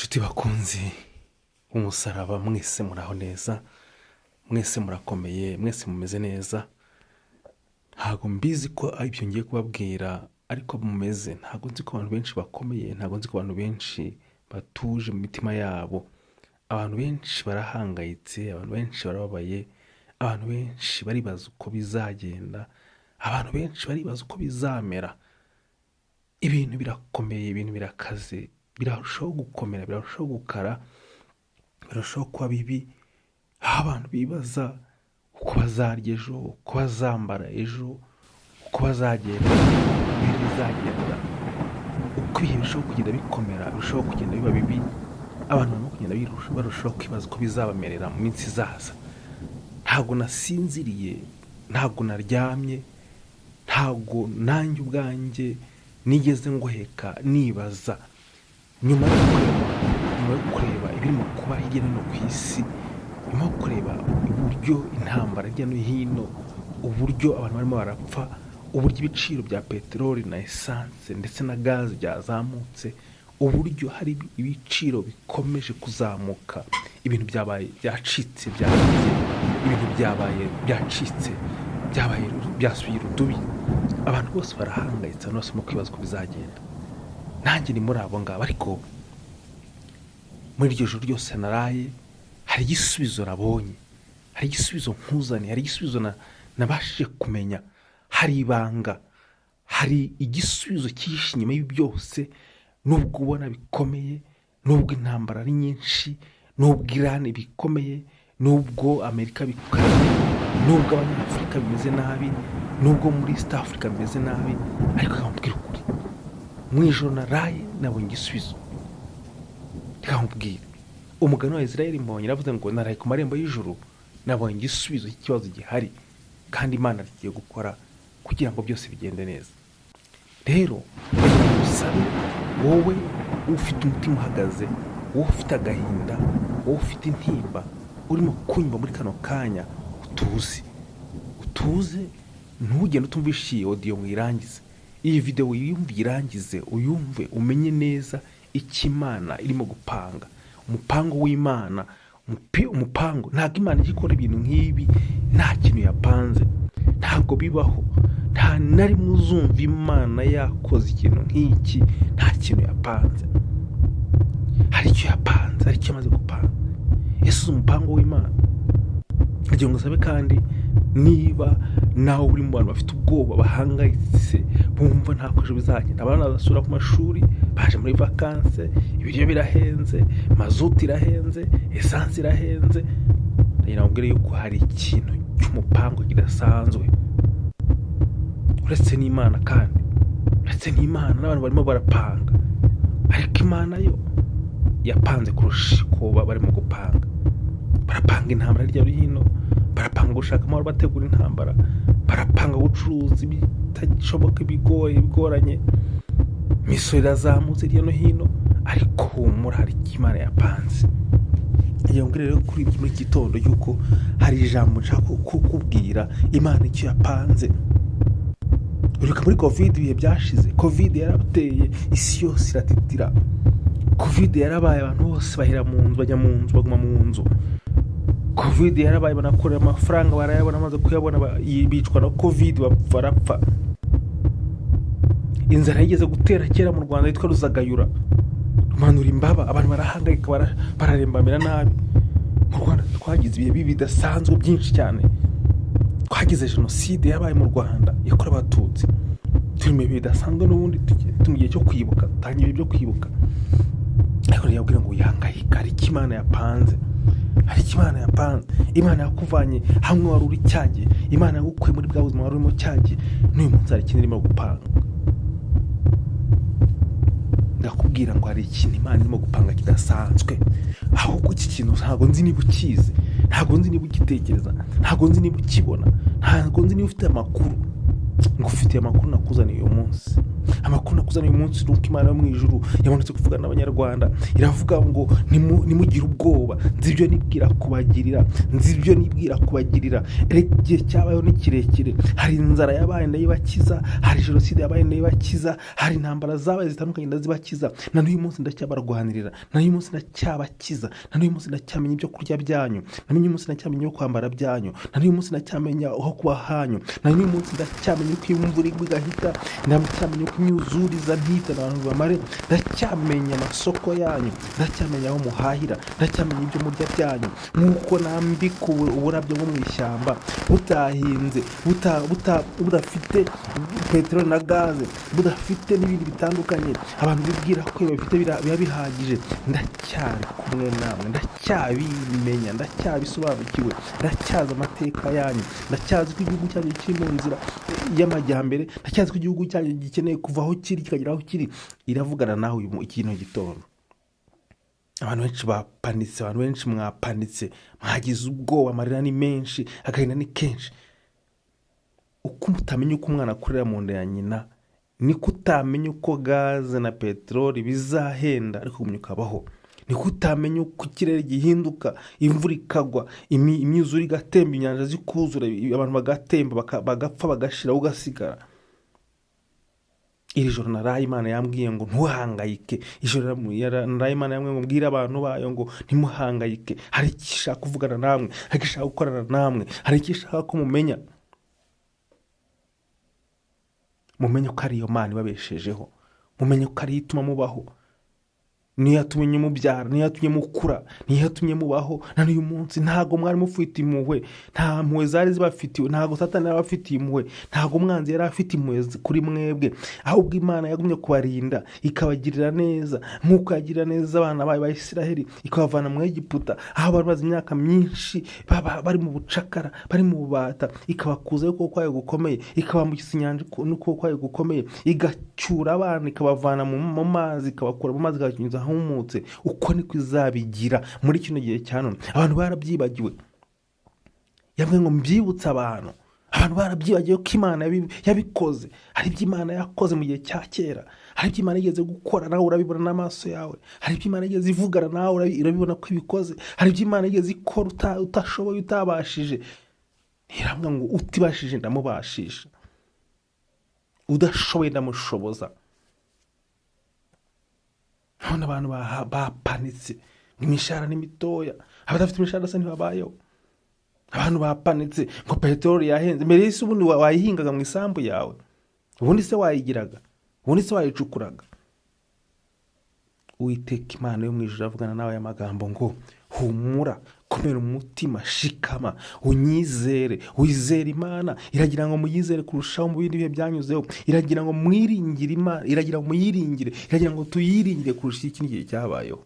Nshuti bakunzi b'umusaraba, mwese muraho neza, mwese murakomeye, mwese mumeze neza. Ntabwo mbizi ko ibyo ngiye kubabwira ariko mumeze. Ntabwo nzi ko abantu benshi bakomeye, ntabwo nzi ko abantu benshi batuje mu mitima yabo. Abantu benshi barahangayitse, abantu benshi barababaye, abantu benshi baribaza uko bizagenda, abantu benshi baribaza uko bizamera. Ibintu birakomeye, ibintu birakaze, birarushaho gukomera, birarushaho gukara, birarushaho kuba bibi, aho abantu bibaza uko bazarya ejo, uko bazambara ejo, uko bazagenda, uko bizagenda, uko ibihe birushaho kugenda bikomera, birushaho kugenda biba bibi, abantu barimo kugenda barushaho kwibaza uko bizabamerera mu minsi izaza. Ntabwo nasinziriye, ntabwo naryamye, ntabwo nanjye ubwanjye nigeze ngoheka nibaza nyuma yo kureba ibirimo kuba hirya no hino ku isi, nyuma yo kureba uburyo intambara hirya no hino, uburyo abantu barimo barapfa, uburyo ibiciro bya peteroli na esanse ndetse na gaze byazamutse, uburyo hari ibiciro bikomeje kuzamuka, ibintu byabaye byacitse, byabaye ibintu byabaye byacitse, byabaye byasubiye irudubi. Abantu bose barahangayitse, abantu bose barimo kwibaza uko bizagenda. Nanjye ni muri abo ngabo, ariko muri iryo joro ryose naraye hari igisubizo nabonye, hari igisubizo nkuzaniye, hari igisubizo nabashije kumenya, hari ibanga, hari igisubizo cyihishe inyuma y'ibi byose. Nubwo ubona bikomeye, nubwo intambara ari nyinshi, nubwo Irani bikomeye, nubwo Amerika bikaze, nubwo Abanyafurika bimeze nabi, nubwo muri East Africa bimeze nabi, ariko reka nkubwire ukuri, mu ijoro naraye nabonye igisubizo. Reka nkubwire, umugani wa Israel Mbonyi yaravuze ngo: "Naraye ku marembo y'ijuru, nabonye igisubizo cy'ikibazo gihari, kandi Imana igiye gukora kugira ngo byose bigende neza." Rero ndagira ngo usabe wowe ufite umutima uhagaze, wowe ufite agahinda, wowe ufite intimba, urimo kunyumva muri kano kanya, utuze, utuze, ntugende utumvishe iyi audio ngo uyirangize. Iyi videwo uyumve, uyirangize, uyumve, umenye neza icyo Imana irimo gupanga, umupango w'Imana. Umupango, ntabwo Imana ijya ikora ibintu nk'ibi nta kintu yapanze, ntabwo bibaho. Nta na rimwe uzumva Imana yakoze ikintu nk'iki nta kintu yapanze. Hari icyo yapanze, hari icyo yamaze gupanga. Ese uzi umupango w'Imana? Kugira ngo usabe kandi, niba nawe uri mu bantu bafite ubwoba, bahangayitse, bumva nta ejo bizagenda, abana basubira ku mashuri, baje muri vacances, ibiryo birahenze, mazutu irahenze, esanse irahenze, ndagira ngo mbwire yuko hari ikintu cy'umupango kidasanzwe. Uretse n'Imana kandi, uretse n'Imana, n'abantu barimo barapanga, ariko Imana yo yapanze kurusha uko barimo gupanga. Barapanga intambara hirya no hino, barapanga gushaka amahoro, bategura intambara, barapanga gucuruza ibitashoboka, ibigoye, bigoranye, imisoro irazamutse hirya no hino, ariko humura, hari icyo Imana yapanze. Ngira ngo rero kuri muri iki gitondo yuko hari ijambo nshaka kukubwira, Imana icyo yapanze. Uribuka muri Covid, ibihe byashize, Covid yarateye, isi yose iratitira. Covid yarabaye, abantu bose bahera mu nzu, bajya mu nzu, baguma mu nzu. Covid yarabaye, banakorera amafaranga, barayabona, amaze kuyabona bicwa na Covid, barapfa. Inzara yigeze gutera kera mu Rwanda yitwa Ruzagayura, rumanura imbaba, abantu barahangayika, bararembamira nabi. Mu Rwanda twagize ibihe bibi bidasanzwe byinshi cyane, twagize jenoside yabaye mu Rwanda yakorewe Abatutsi, turi mu bihe bidasanzwe n'ubundi, turi mu gihe cyo kwibuka, dutangiye ibihe byo kwibuka. Ariko ntiyabwira ngo wihangayike, hari icyo Imana yapanze, hari icyo Imana yapanze. Imana yakuvanye hamwe wari uri cyagiye, Imana yagukuye muri bwa buzima wari urimo cyagiye, n'uyu munsi hari ikintu irimo gupanga. Ndakubwira ngo hari ikintu Imana irimo gupanga kidasanzwe. Ahubwo iki kintu ntabwo nzi niba ukizi, ntabwo nzi niba ugitekereza, ntabwo nzi niba ukibona, ntabwo nzi niba ufite amakuru. Ngufitiye amakuru nakuzaniye uyu munsi. Amakuru nakuzaniye uyu munsi ni uko Imana yo mu ijuru yamanutse kuvugana n'Abanyarwanda, iravuga ngo ntimugire ubwoba, nzi ibyo nibwira kubagirira, nzi ibyo nibwira kubagirira. Erega igihe cyabayeho ni kirekire. Hari inzara yabaye ndayibakiza, hari jenoside yabaye ndayibakiza, hari intambara zabaye zitandukanye ndazibakiza. Na n'uyu munsi ndacyabarwanirira, na n'uyu munsi ndacyabakiza, na n'uyu munsi ndacyamenya ibyo kurya byanyu, na n'uyu munsi ndacyamenya ibyo kwambara byanyu, na n'uyu munsi ndacyamenya aho kuba hanyu, na n'uyu munsi ndacyamenya uko imvura igwa igahita, ndacyamenya uko imyuzure iza ntihitane abantu bamare, ndacyamenya amasoko yanyu, ndacyamenya aho muhahira, ndacyamenya ibyo murya byanyu. Nk'uko nambika uburabyo bwo mu ishyamba butahinze, budafite peteroli na gaze, budafite n'ibindi bitandukanye abantu bibwira ko iyo bafite biba bihagije, ndacyari kumwe namwe, ndacyabimenya, ndacyabisobanukiwe, ndacyazi amateka yanyu, ndacyazi ko igihugu cyanyu kiri mu nzira y'amajyambere, ndacyazi ko igihugu cyanyu gikeneye kuva aho kiri kikagera aho kiri. Iravugana nawe uyu kino gitondo. Abantu benshi bapanitse, abantu benshi mwapanitse, mwagize ubwoba, amarira ni menshi, agahinda ni kenshi. Uko utamenya uko umwana akurira mu nda ya nyina, niko utamenya uko gaze na peteroli bizahenda ariko ugumya ukabaho. Niko utamenya uko ikirere gihinduka, imvura ikagwa, imyuzure igatemba, inyanja zikuzura, abantu bagatemba, bagapfa, bagashira, ugasigara. Iri joro naraye Imana yambwiye ngo ntuhangayike. Ijoro naraye Imana yambwiye ngo mbwire abantu bayo ngo ntimuhangayike. Hari icyo ishaka kuvugana namwe, hari icyo ishaka gukorana namwe, hari icyo ishaka ko mumenya. Mumenye ko ari iyo Mana ibabeshejeho, mumenye ko ariyo ituma mubaho, niyo yatumye mubyara, niyo yatumye mukura, niyo yatumye mubaho. Na n'uyu munsi ntabwo mwari mufite impuhwe, nta mpuhwe zari zibafitiwe, ntabwo Satani yari afitiye impuhwe, ntabwo umwanzi yari afite impuhwe kuri mwebwe, ahubwo Imana yagumye kubarinda, ikabagirira neza nk'uko yagirira neza abana bayo ba Isiraheli, ikabavana mu Egiputa aho bari bazi imyaka myinshi bari mu bucakara, bari mu bubata, ikabakuzayo ukuboko kwayo gukomeye, ikabambukisa inyanja n'ukuboko kwayo gukomeye, igacyura abana, ikabavana mu mazi, ikabakura mu mazi, ikabanyuza ahumutse. Uko niko izabigira muri kino gihe cya none. Abantu barabyibagiwe. Yambwiye ngo mbyibutse abantu. Abantu barabyibagiwe ko Imana yabikoze. Hari ibyo Imana yakoze mu gihe cya kera, hari ibyo Imana yigeze gukora nawe urabibona n'amaso yawe, hari ibyo Imana yigeze ivugana nawe urabibona ko ibikoze, hari ibyo Imana yigeze ikora utashoboye, utabashije. Ntirambwa ngo utibashije ndamubashisha, udashoboye ndamushoboza. None abantu bapanitse, imishahara ni mitoya, abadafite imishahara se ntibabayeho. Abantu bapanitse ngo peteroli yahenze. Mbere y'isi ubundi wayihingaga mu isambu yawe, ubundi se wayigiraga, ubundi se wayicukuraga. Uwiteka Imana yo mu ijuru avugana nawe aya magambo ngo humura, komera umutima, shikama, unyizere, wizere Imana. Iragira ngo muyizere kurushaho mu bindi bihe byanyuzeho, iragira ngo mwiringire Imana, iragira ngo muyiringire, iragira ngo tuyiringire kurusha ikindi gihe cyabayeho.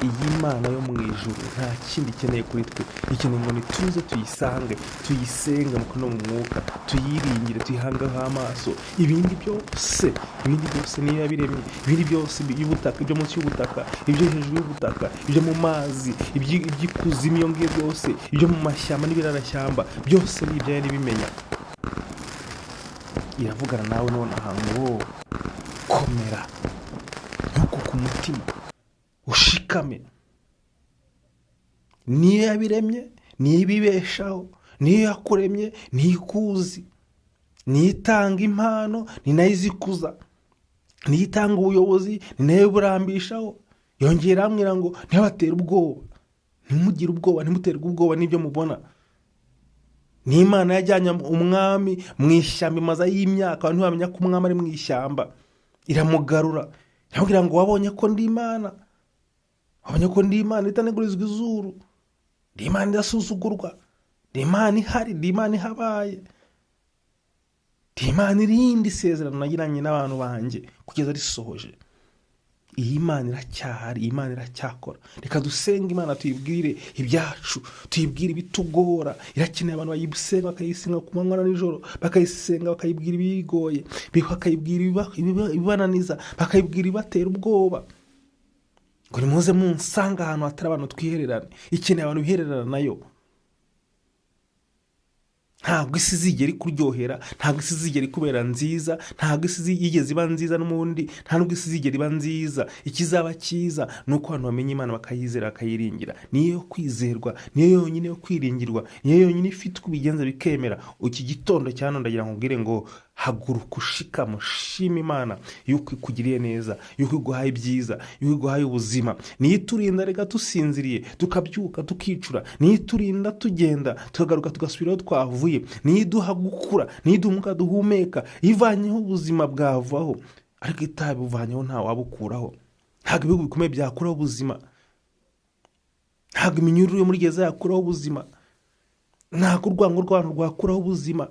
Iyi Mana yo mu ijuru nta kindi ikeneye kuri twe, ikeneye ngo nituze tuyisange, tuyisenge mu no mu mwuka, tuyiringire, tuyihangeho amaso. Ibindi byose, ibindi byose niyo yabiremye, ibindi byose by'ubutaka, ibyo munsi y'ubutaka, ibyo hejuru y'ubutaka, ibyo mu mazi, iby'ikuzimu, iyo ngiyo byose, ibyo mu mashyamba n'ibirarashyamba, byose ni ibyayo n'ibimenya. Iravugana nawe nonaha ngo komera, ntukuke umutima, ushikame. Niyo yabiremye, niyo ibibeshaho, niyo yakuremye, niyo ikuzi, niyo itanga impano, ni nayo izikuza, niyo itanga ubuyobozi, ni nayo iburambishaho. Yongera irambwira ngo ntibatere ubwoba, ntimugire ubwoba, ntimuterwe ubwoba n'ibyo mubona. Ni Imana yajyanye umwami mu ishyamba, imaze y'imyaka abantu ntibamenya ko umwami ari mu ishyamba, iramugarura, iramubwira ngo wabonye ko ndi Imana, wabonye ko ndi Imana itanegurizwa izuru, ndi Imana idasuzugurwa, ndi Imana ihari, ndi Imana ihabaye, ndi Imana irindi isezerano nagiranye n'abantu banjye kugeza risohoje. Iyi Mana iracyahari, iyi Mana iracyakora. Reka dusenge Imana, tuyibwire ibyacu, tuyibwire ibitugora. Irakeneye abantu bayisenga, bakayisenga ku manywa na nijoro, bakayisenga, bakayibwira ibigoye, bakayibwira ibibananiza, bakayibwira ibibatera ubwoba. Ngo nimuze munsange ahantu hatari abantu twihererane. Ikeneye abantu bihererana nayo. Ntabwo isi izigera ikuryohera, ntabwo isi izigera ikubera nziza, ntabwo isi yigeze iba nziza n'ubundi, nta nubwo isi izigera iba nziza. Ikizaba cyiza ni uko abantu bamenya Imana, bakayizera, bakayiringira. Niyo yo kwizerwa, niyo yonyine yo kwiringirwa, niyo yonyine ifite uko ibigenza bikemera. Iki gitondo cya none ndagira ngo ubwire ngo haguruka ushikama, ushima Imana yuko ikugiriye neza, yuko iguhaye ibyiza, yuko iguhaye ubuzima. Niyo iturinda reka dusinziriye tukabyuka tukicura, niyo iturinda tugenda tukagaruka tugasubira aho twavuye, niyo iduha gukura, niyo iduha umwuka duhumeka. Ivanyeho ubuzima bwavaho, ariko itabivanyeho ntawabukuraho. Ntabwo ibihugu bikomeye byakuraho ubuzima, ntabwo iminyururu yo muri gereza yakuraho ubuzima, ntabwo urwango rw'abantu rwakuraho ubuzima,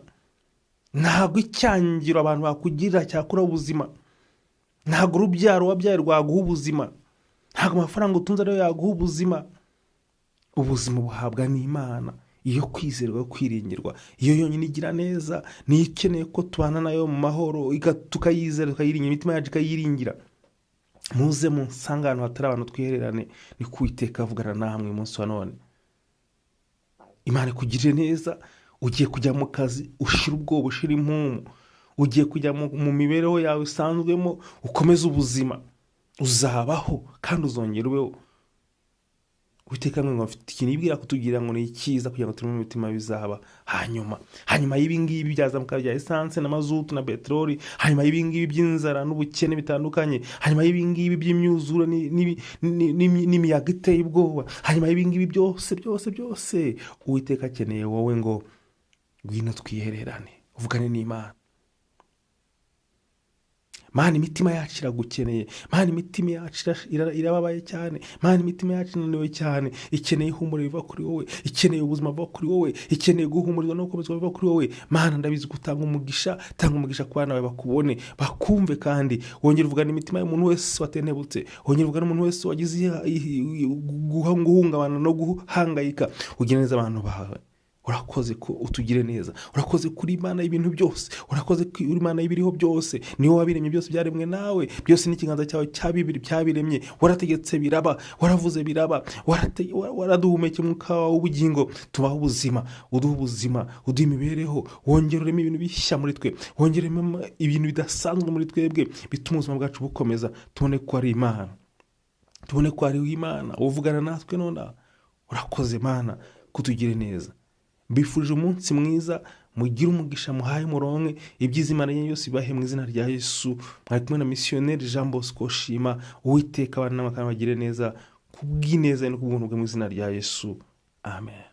ntabwo icyangiro abantu bakugirira cyakuraho ubuzima, ntabwo urubyaro wabyaye rwaguha ubuzima, ntabwo amafaranga utunze ariyo yaguha ubuzima. Ubuzima buhabwa n'Imana, iyo kwizerwa, yo kwiringirwa, iyo yonyine igira neza, niyo ikeneye ko tubana nayo mu mahoro, tukayizera, tukayiringira, imitima yacu ikayiringira. Muze munsange ahantu hatari abantu twihererane, ni ku Uwiteka avugana namwe umunsi wa none. Imana ikugirire neza. Ugiye kujya mu kazi ushira ubwoba, ushira impumu. Ugiye kujya mu mibereho yawe isanzwemo, ukomeze ubuzima, uzabaho kandi uzongera ubeho. Uwiteka ngo afite ikintu yibwira kutubwira ngo ni icyiza, kugira ngo tureme mu mitima bizaba hanyuma y'ibi ngibi byazamuka bya esanse na mazutu na peteroli, hanyuma y'ibi ngibi by'inzara n'ubukene bitandukanye, hanyuma y'ibi ngibi by'imyuzure n'imiyaga iteye ubwoba, hanyuma y'ibi ngibi byose byose byose, Uwiteka akeneye wowe ngo ngwino twihererane, uvugane n'Imana. Mana, imitima yacu iragukeneye. Mana, imitima yacu irababaye cyane. Mana, imitima yacu inaniwe cyane, ikeneye ihumure riva kuri wowe, ikeneye ubuzima buva kuri wowe, ikeneye guhumurizwa no gukomezwa biva kuri wowe. Mana, ndabizi ko utanga umugisha. Tanga umugisha ku bana bawe, bakubone, bakumve, kandi wongere uvugane imitima y'umuntu wese watentebutse, wongere uvugane umuntu wese wagize guhungabana no guhangayika. Ugire neza abantu bawe. Urakoze ko utugire neza, urakoze kuri Imana y'ibintu byose, urakoze ko uri Imana y'ibiriho byose. Niwe wabiremye byose, byaremwe nawe byose, n'ikiganza cyawe cya bibiri byabiremye. Warategetse biraba, waravuze biraba, waraduhumekeye umwuka wawe w'ubugingo, tubaho ubuzima. Uduha ubuzima, uduha imibereho, wongere ureme ibintu bishya muri twe, wongere ureme ibintu bidasanzwe muri twebwe, bituma ubuzima bwacu bukomeza, tubone ko ari Imana, tubone ko ari Imana uvugana natwe nonaha. Urakoze Mana kutugire neza. Mbifurije umunsi mwiza, mugire umugisha, muhaye muronke ibyiza Imana yose ibahe mu izina rya Yesu. Mwari kumwe na Misiyoneri Jean Bosco Shima. Uwiteka abana n'abakana bagire neza kubw'ineza no kubw'ubuntu bwe mu izina rya Yesu, amen.